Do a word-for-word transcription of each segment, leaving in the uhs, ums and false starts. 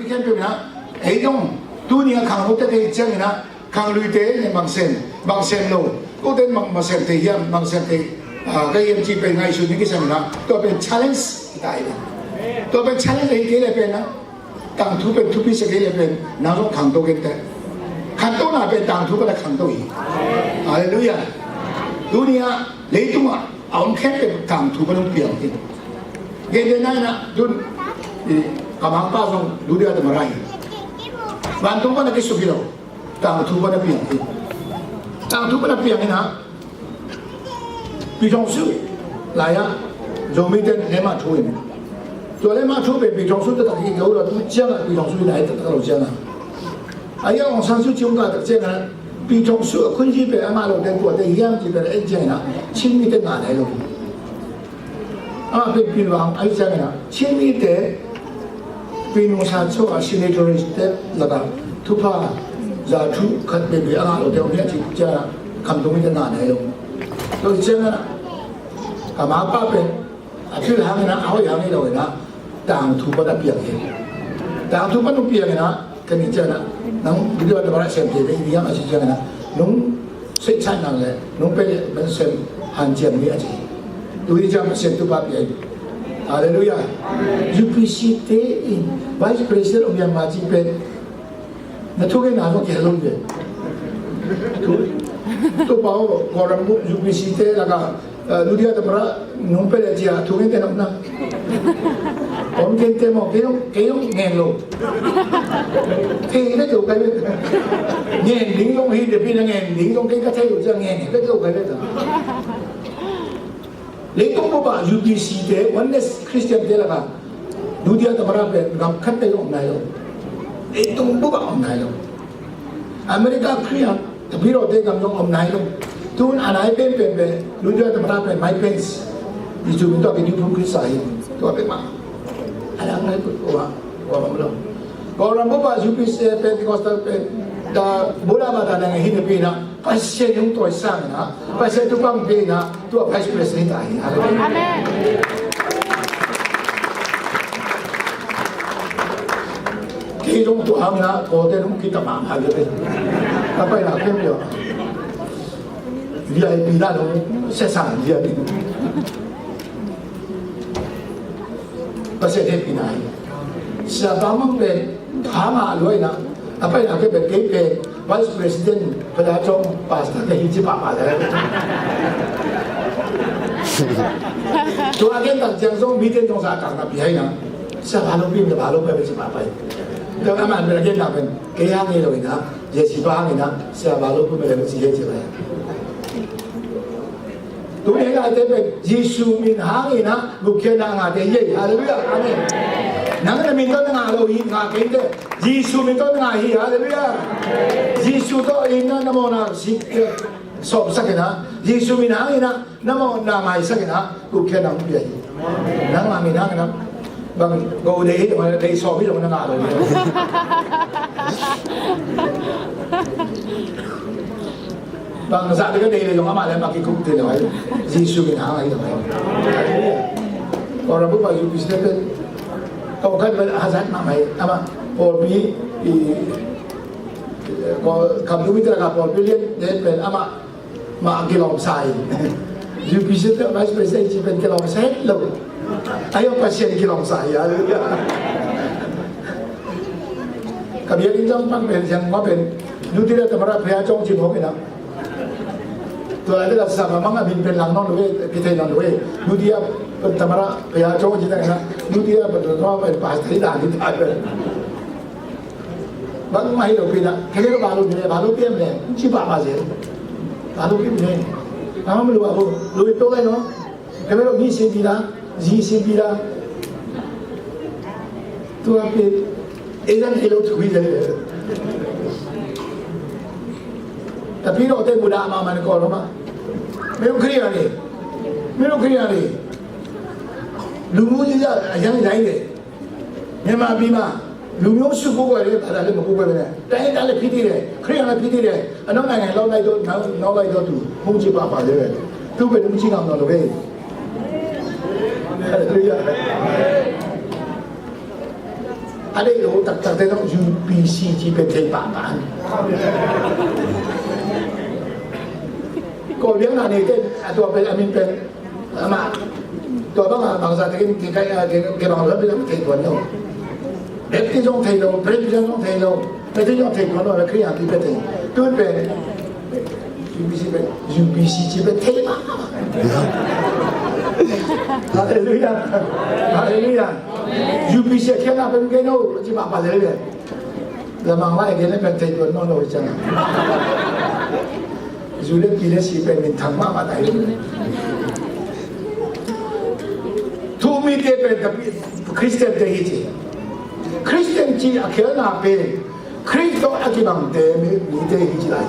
Khempeuh in ah, ei zong tuni a khangnote ka hih ciangin ah, khangluite in bang sem, bang sem lo, kote in bang, bang sem thei hiam, bang sem thei, ah, ka hiam cih pen ngaihsun ni kisam in ah, tua pen challenge hi ta hi. Tua pen challenge hi kei leh pen ah, tangthu pen thupi sia kei leh pen, nang zong khangto kei in teh. Khangtona pen tangthu pan a khangto hi. Halleluiah. Tuni a leitung ah a om khempeuh tangthu pan hong piang hi. Gentehna in ah, tun, i, ka mangpa zong Ludia Tamara hi. Vantung pan a kisuk hi lo. Tangthu pan a piang hi. Tangthu pan a piang in ah, Pi Thong Su lai-ah Zomite in lemah thu in. Tua lemah thu pen Pi Thong Su taktak hi kei uh lo, tu ciangah Pi Thong Su hi lai taktak lo ciangah. A hi a Aung San Suu Kyi hong kah tak ciangah Pi Thong Su a khunzi pen a ngah lote kuate hiam cih pen a en ciangin ah Chin mite ngah nai lo. Amah pen pilvang a hi ciangin ah Chin mite Pi Nung San Suu a signatory-te lakah thupha za thu khat veve a ngah lote om hiam cih ciangin ah khamtung mite ngah nai lo. Tua ciangin ah ka mangpa pen a pil hangin ah, a hoih hangin lo in ah, tangthu pan a piang hi. Tangthu pan hong piang in ah, ka nih ciangin ah, nang Ludia Tamara sem thei ve hi hiam a ci ciangin ah, nong seh chai nang leh, nong pia leh, nong sem hanciam ni a ci. Tu hi ciang Pasian thupha pia hi. Halleluiah. U P C te in Vice President of Myanmar ci pen, na thungetna zong kihel lo hi ve. Tu, tu pau, Kawlram U P C te lakah, eh, Ludia Tamara nong pia leh ci a thungente na om na. Om kei in teh maw, kei zong, kei zong ngen lo. Kei zong kei zong ngen ding zong hi, depi na ngen ding zong kei ka thei lo ci a ngen hi, kei zong kei zong. Leitung bup ah U P C te, Oneness Christian te lakah Ludia Tamara pen gam khat pen om nai lo. Leitung bup ah om nai lo. America Khrist Tapidaw te gam zong om nai lo. Tun a nai penpen pen Ludia Tamara pen Mike Pence. Jesu min tawh a kidim phum Khrist hi. Tua pen mah. A dang nai put ua, ua bang lo. Kawlram bup ah U P C Pentecostal pen, ta, Buddha bata nang hi napi in ah, Pasian hong tawi sang in ah, Pasian thupha hong pia in ah, tua Vice President ta hi. Amen. Kei zong tua hang in ah, kote nong kita mahmah hi. Ka pai na kem yo. V I P na nong sesa dia ni. Pasian hehpihna hi. Sia Pa Mang pen tha ngah lua in ah, a paina kei pen, kei pen Vice President Phaza Cawng Pastor ka hi ci pahpah le. Tua a gen tak ciang zong mite zong za kang na pi hai na. Sia Pa Lo pi, Sia Pa Lo pi ci pahpah hi. Tua a man pen a gen tak pen kei hang hi lo in ah, J C Pa hang in ah, Sia Pa Lo pi pen ci hi ci lai. Tuni laite pen Jesu min hangin ah gupkhiatna ngahte hi. Halleluiah. Amen. Nang na min tawh na ngah lo hi, ngah kei in teh. Jesu min tawh na ngah hi. Halleluiah. Jesu tawh in ah na mawhna sik, eh, sawpsak in ah, Jesu min hangin ah na mawhna maisak in ah gupkhiatna hong pia hi. Nang a min hangin ah bang go dei hi, dei sawp hi zong na ngah lo hi. Bang zah bek a dei le zong amah le amah kikup thei lo hi. Jesu min hang ahi lo hi. Kawlram bup ah U P C te pen, kawlkhat pen hazat mahmah hi. Amah pawlpi, i, kawl, kam lu mi te lakah pawlpi lian te pen amah mah kilawmsa hi. U P C te Vice President ci pen kilawmsa het lo. Ahi zong Pasian kilawmsa hi. Halleluiah. Ka biakinn zong pan pen siang ma pen, Ludia Tamara Phaza Cawng ci mawk in ah. Tua lai te la sa ma mang a min pen lang nawn lo ve, kithei nawn lo ve. Ludia Tamara Phaza Cawng ci ta in ah, Ludia Tamara pen pastor hi dan hi ta pen. Bangmah hi lo pi in ah, kei le ka va lo pi le, va lo pi em le, ci pahpah zel. Va lo pi em le. Mama lo va lo, lo pi to lai no. Kei le lo mi si pi la, zi si pi la. Tua pi, e zan hi lo thu hi zel. Tapidaw te Buddha mah man ko lo ma. Myo Khrist a ni. Myo Khrist a ni. Lu mu zi za, a yang zai le. မြန်မာပြည်မှာ လူမျိုးစုကိုယ်ကိုယ်လည်း ဘာသာလည်း မကိုးကွယ်ဘဲနဲ့ တိုင်းရင်းသားလည်း ဖြစ်သေးတယ်၊ ခရစ်ယာန်လည်း ဖြစ်သေးတယ်၊ အနောက်နိုင်ငံ လောက်လိုက်တော့ နောက် နောက်လိုက်တော့သူ မုန်းချစ်ပါပါလေပဲ။ သူ့ပဲ မုန်းချစ်ကံတော်လို့ပဲ။ Hallelujah. A deih lo taktak te zong U P C ci pen thei pahpah an. Ko biakna neite a tua pen a min pen amah tua bangah bangzah tekin kibang lo pen thei tuan lo. Baptist zong thei lo, Presbyterian zong thei lo, Methodist zong thei tuan lo, Khrih hangpi pen thei. Tun pen U P C pen, U P C ci pen thei mah. Halleluiah. Halleluiah. U P C a khialhna pen kei no ci mah pah lel ve. Lamang lai gen pen thei tuan nawn lo hi ciang. Zu le pi le si pen minthang mahmah ta hi. Thu-um mite pen Khristian te hi ci. Khristian ci a khialhna pen Khrih tawh a kibangte mi, mite hi ci lai.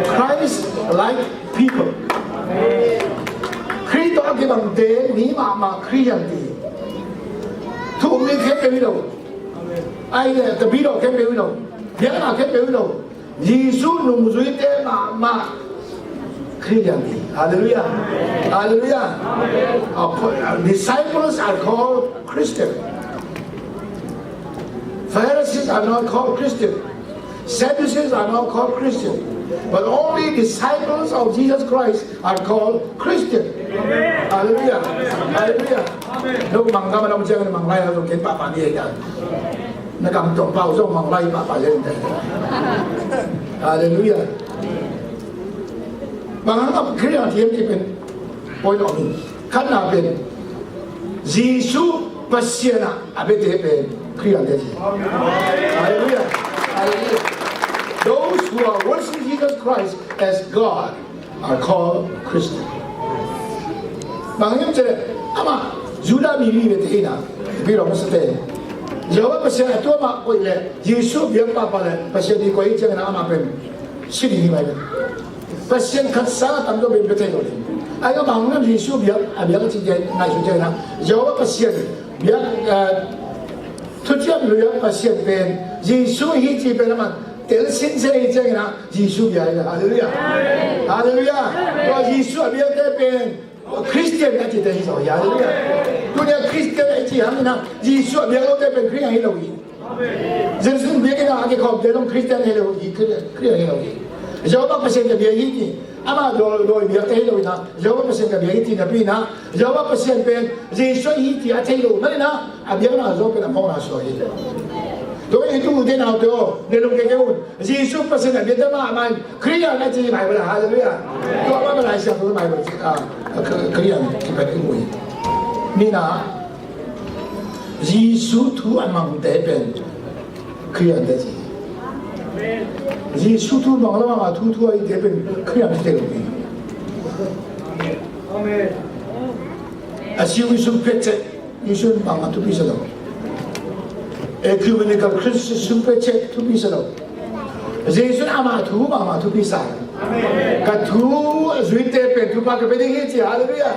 Christ-like people. Khrih tawh a kibangte mi mahmah Khrih hiam ti. Thu-um mi khempeuh hi lo. Ai le, tapidaw khempeuh hi lo. Biakna khempeuh hi lo. Jesu nungzuite mahmah Khrih hiam ti. Halleluiah. Halleluiah. Our disciples are called Christian. Pharisees are not called Christian. Sadducees are not called Christian. But only disciples of Jesus Christ are called Christian. Halleluiah. Halleluiah. Lo mangkam a lo ciang manglai lo ken papa ni ya. Na kam tong pau zong manglai papa ya. Halleluiah. Bang hang a Khrih a thiam ci pen point of view. Khatna pen Jesu Pasian a a biate pen Khrih a ci. Halleluiah. Halleluiah. Those who are worshiping Jesus Christ as God are called Christian. Bang hiam cih leh amah Judah mi vive te hi na, pi lo masa te. Jehovah Pasian a tua mah koih leh Jesu biak pahpah leh Pasian i koih ciangin amah pen si ding hi mai ve. Pasian khat sang a tamzaw pen pia thei lo ding. Ai ka bang nam Jesu biak a biak a ci ciang ngaihsun ciangin Jehovah Pasian biak, eh, thuciam lui a Pasian pen Jesu hi ci pen amah telsin se hi ciangin Jesu biak hi. Halleluiah. Halleluiah. Tua Jesu a biakte pen Khristian a cite hi zaw hi. Halleluiah. Tunia Khristian a ci hangin Jesu a biak lote pen Khrih a hi lo hi. Jerusalem biakinn a kikhawmte zong Khristian hi lo hi, Khrih a hi lo hi. Jehovah Pasian ka biak hi ti. Amah dawi, dawi biakte hi lo hi na. Jehovah Pasian ka biak hi ti napi na. Jehovah Pasian pen Jesu hi ti a thei lo manin a biakna zaw pen a mawkna suak hi. Tua hi tu ute naute aw, ne lung kei kei un. Jesu Pasian a biakte mahmah in Khrih a na ci Bible a. Halleluiah. Tua mah Malaysia tu Bible ci a, a Khrih a ci pen i mu hi. Ni na Jesu thu a mangte pen Khrih a te ci. Jesu thu mang lo a thu thu a ite pen Khrih a te lo hi. A siu i sum pet cek Jesu in bangmah thupi sa lo. Ecumenical Christian sum pet cek thupi sa lo. Jesu in amah thu bangmah thupi sa. Ka thu zuite pen thupha ka pe ding hi ci. Halleluiah.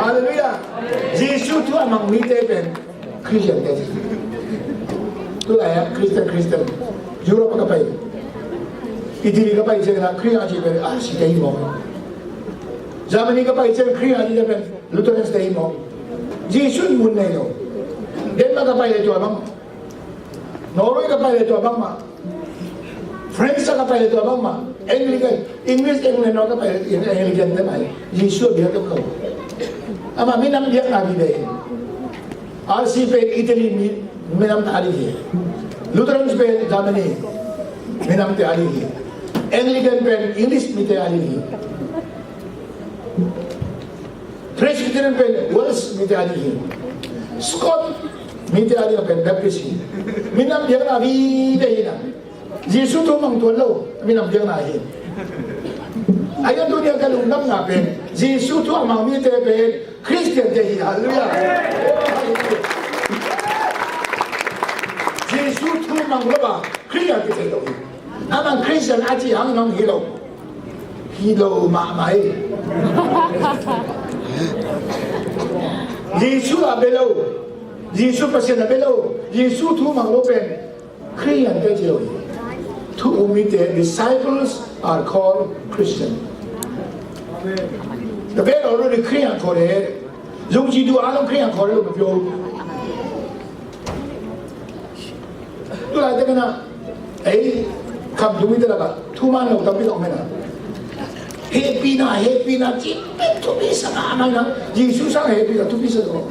Halleluiah. Jesu thu a mang mite pen Khristian te ci. Tu lai a Khristian, Khristian. Europe ka pai. Italy ka pai ciang na Khrih a ci pen a si te hi maw. Germany ka pai ciang Khrih a ci te pen Lutherans te hi maw? Jesu in mun nei lo. Denmark ka pai le tua bang. Norway ka pai le tua bang mah. France ka pai le tua bang mah. Anglican, English, England ka pai le Anglican te mah. Jesu a biak lo. Ama minam biakna mi ve. R C pen Italy mi, minam ta a ding hi. Lutherans pen Germany minam te a ding hi. Anglican pen English mite a ding hi. Presbyterian pen Wales mite a ding hi. Scot mite a ding pen Baptist hi. Minam biakna vive hi na. Jesu thu mang tuan lo minam biakna hi. Ahi a tunia ka lungdamna pen Jesu thu a mang mite pen Khristian te hi. Halleluiah. Jesu thu mang lo a Khristian te thei lo hi. A mang Khristian a ci hang nong hi lo. Hi lo mahmah hi. Jesu a bia lo. Jesu Pasian a bia lo. Jesu thu mang lo pen Khristian te ci lo hi. Thu-um mite, disciples are called Christian. Ka bia lo lo ni Khristian ko le. Zong ci du a long Khristian ko le lo ka pio. Tu laite ka na, ei, khamtung mite lakah thuman lo tampi tawh om hi na. Hehpihna, hehpihna ci pen thupi sa mahmah hi na. Jesu sang hehpihna thupi sa lo.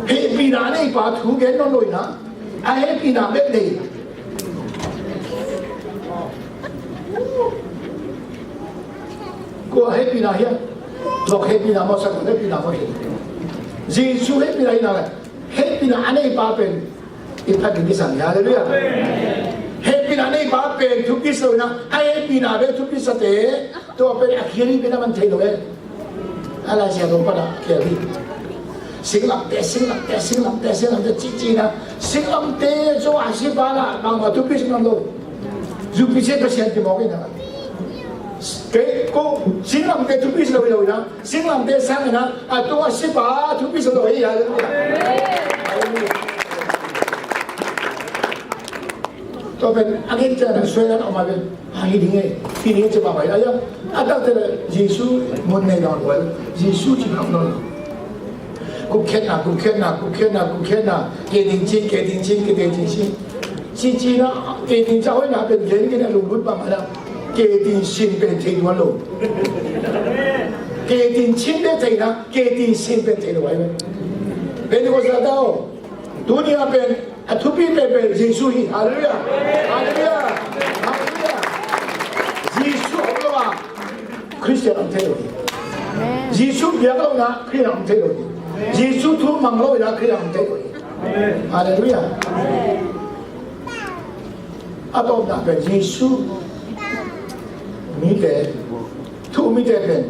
Hehpihna a neipa thu gen nawn lo hi na. A hehpihna bek nei. Kua hehpihna hiam? Lawk hehpihna maw, sak hehpihna maw hi? Jesu hehpihna hi na le. Hehpihna a neipa pen i phat ding kisam hi. Halleluiah. Hehpihna a neipa pen thupi sa lo hi na. A hehpihna bek thupi sate, tua pen a khial hi pen a man thei lo e. A Lai Siangtho pan a kial hi. Singlamteh, singlamteh, singlamteh, singlamteh ci ci na. Singlamteh cu a sipa lah bangmah thupi singlam lo. Zupi se Pasian timawk in a. Kei ko singlamteh thupi si lo hi lo hi na. Singlamteh sang in a. A tung a sipa thupi si lo hi. Halleluiah. Halleluiah. Tua pen a gen ciang a suai dan a om a pen a hi ding e, hi ding e ci mahmah hi a. A takte le Jesu mun nei dong a, Jesu ci dong a. Gupkhiatna, gupkhiatna, gupkhiatna, gupkhiatna. Ke ding cin, ke ding cin, ke ding cin. Ci ci na, ke ding ca hoih na pen gen gen a lunglut bang a na. Ke ding cin pen thei duan lo. Ke ding cin pen thei na, ke ding cin pen thei lo ai pen. Pentecost a tau. Tuni a pen a thupi penpen Jesu hi. Halleluiah. Halleluiah. Halleluiah. Jesu om lo a Khristian om thei lo hi. Jesu biak lo na Khristian om thei lo hi. Jesu thu mang lo na Khristian om thei lo hi. Halleluiah. A tawpna pen Jesu mite, thu mite pen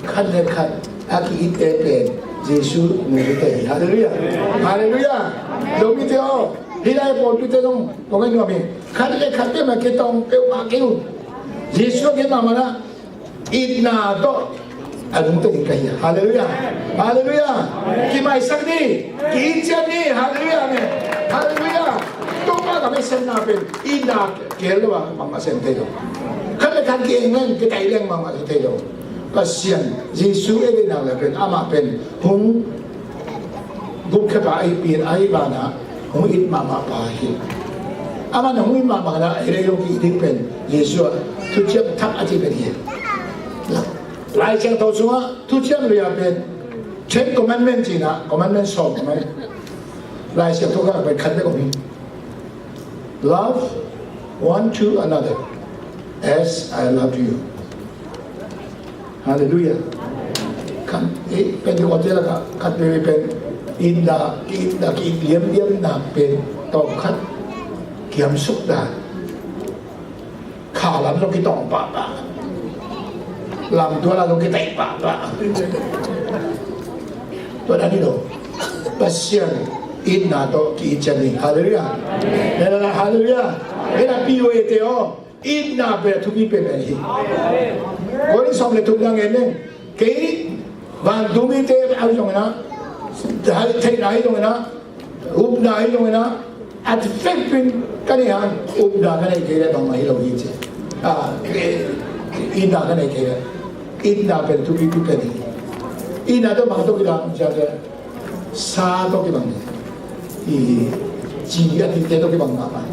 khat le khat a ki-itte pen Jesu mite hi. Halleluiah. Halleluiah. Zomite aw, hih lai pawlpite zong kong en nuam hi. Khat le khat te ma kitawng peuhmah kei un. Jesu a gen mahmah na itna tawh a lungtang in ka hi. Halleluiah. Halleluiah. Kimaisak ni, ki-it ciat ni. Halleluiah. Amen. Halleluiah. Topa ka maisanna pen itna kihel lo a bangmah sem thei lo. Khat le khat ki-eng leng, kitaih leng bangmah sem thei lo. Pasian, Jesu ei le nak le pen, amah pen hong gupkhiapa ahi pen, ahi banah hong it mahmah pa hi. Amah na hong it mahmah na, ei le ei hong ki-it ding pen Jesu a thuciam thak a ci pen hi. Lai Siangtho sungah thuciam lui a pen Ten Commandment cihna, commandment sawm commandment. Lai Siangtho khat pen khat bek om hi. Love one to another as I love you. Halleluiah. Kan, eh, Pentecost lakah khat veve pen itna, ki-itna, ki-it liamliamna pen tawm khat kiamsuk dan. Kha lam zong kitawng pahpah. Lamtual ah zong kitaih pahpah. Tua dan hi lo. Pasian itna tawh ki-it ciat ni. Halleluiah. Halleluiah. Halleluiah. Pi wete aw. Itna pen a thupi penpen hi. Korin sawm le thum na ngen leng. Kei vantung mite a hi zongin ah, theihna hi zongin ah, upna hi zongin ah, a vekpi in ka nei hang, upna ka nei kei leh bangmah hi lo hi ci. Ah, itna ka nei kei leh. Itna pen thupi pen hi. Itna tawh bang tawh kibang, ciang kei. Sa tawh kibang hi. Ci a tite tawh kibang mahmah.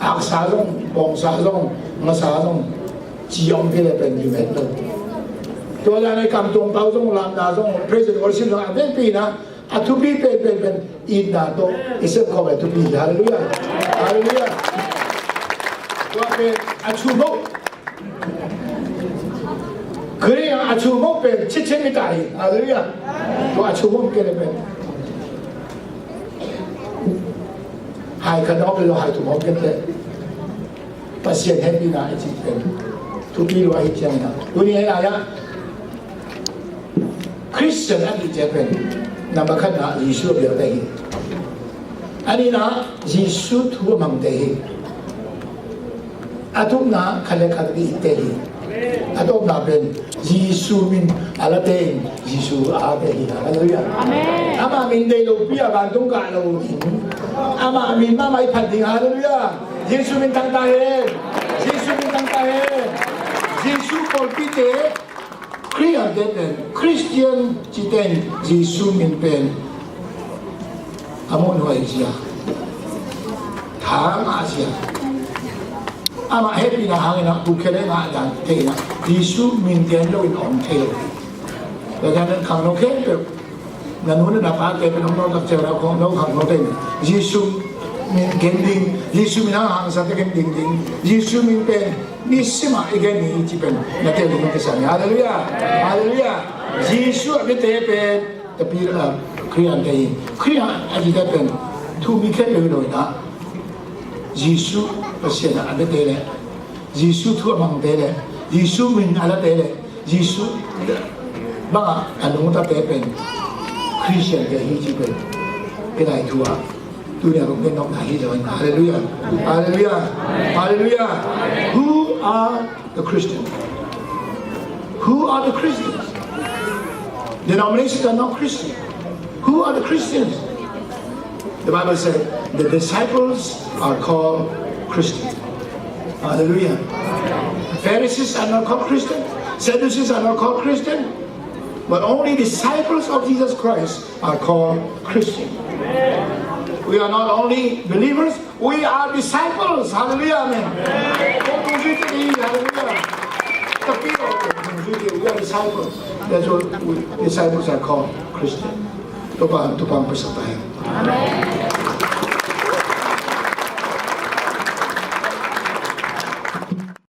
Aksa zong, bawngsa zong, ngasa zong, ci a om kei leh pen kimet lo. Tua dan a i kam tuang pau zong, lamna zong, praise and worship zong, a vekpi in ah, a thupi penpen pen itna tawh i sep khawm a thupi hi. Halleluiah. Halleluiah. Tua pen a thu mawk. Khrih a thu mawk pen citcin i ta hi. Halleluiah. Tua a thu mawk kei leh pen hai khat a om leh lo, hai thum a om kei leh Pasian hehpihna i cih pen thupi lua ahi ciangin ah, tuni hih lai-ah Khristian a cih ciang pen number khatna Jesu a biakte hi. A nihna Jesu thu a mangte hi. A thumna khat le khat a ki-itte hi. A tawpna pen Jesu min a late in Jesu a ate hi. Halleluiah. Amen. Ama min deih lopi a vantung kah lo in, ama min mahmah i phat ding. Halleluiah. Jesu min thangta hen. Jesu min thangta hen. Jesu pawlpite, Khrih a gen pen, Khristian cite in Jesu min pen A mawhnuai zia, tha ngah zia, amah hehpihna hangin ah pu khe le ngah dan thei in ah Jesu min gen loin a om thei lo hi. Tua ciangin khangno khempeuh, na nu na pate pen hong nawltak ciang a khangno, khangno te in Jesu min gen ding, Jesu min hang hangsa takin ding ding, Jesu min pen nisim ah i gen ni i ci pen na tel ding kisam hi. Halleluiah. Halleluiah. Jesu a biate pen Tapi, ah, Khristian te hi. Khristian a cihte pen thu mi khempeuh hi lo in ah, Jesu Pasian a biate le, Jesu thu a mangte le, Jesu min a late le, Jesu bangah a nungtate pen Khristian te hi ci pen i lai thu ah tuni a kong gen nopna hi zaw in. Halleluiah. Halleluiah. Halleluiah. Who are the Christians? Who are the Christians? Denominations are not Christian. Who are the Christians? The Bible said the disciples are called Christian. Hallelujah. Pharisees are not called Christian. Sadducees are not called Christian. But only disciples of Jesus Christ are called Christian. We are not only believers, we are disciples. Hallelujah, amen. Hallelujah. We are disciples. That's what we, disciples are called Christian. Topa, Topa hong pai sak ta hen.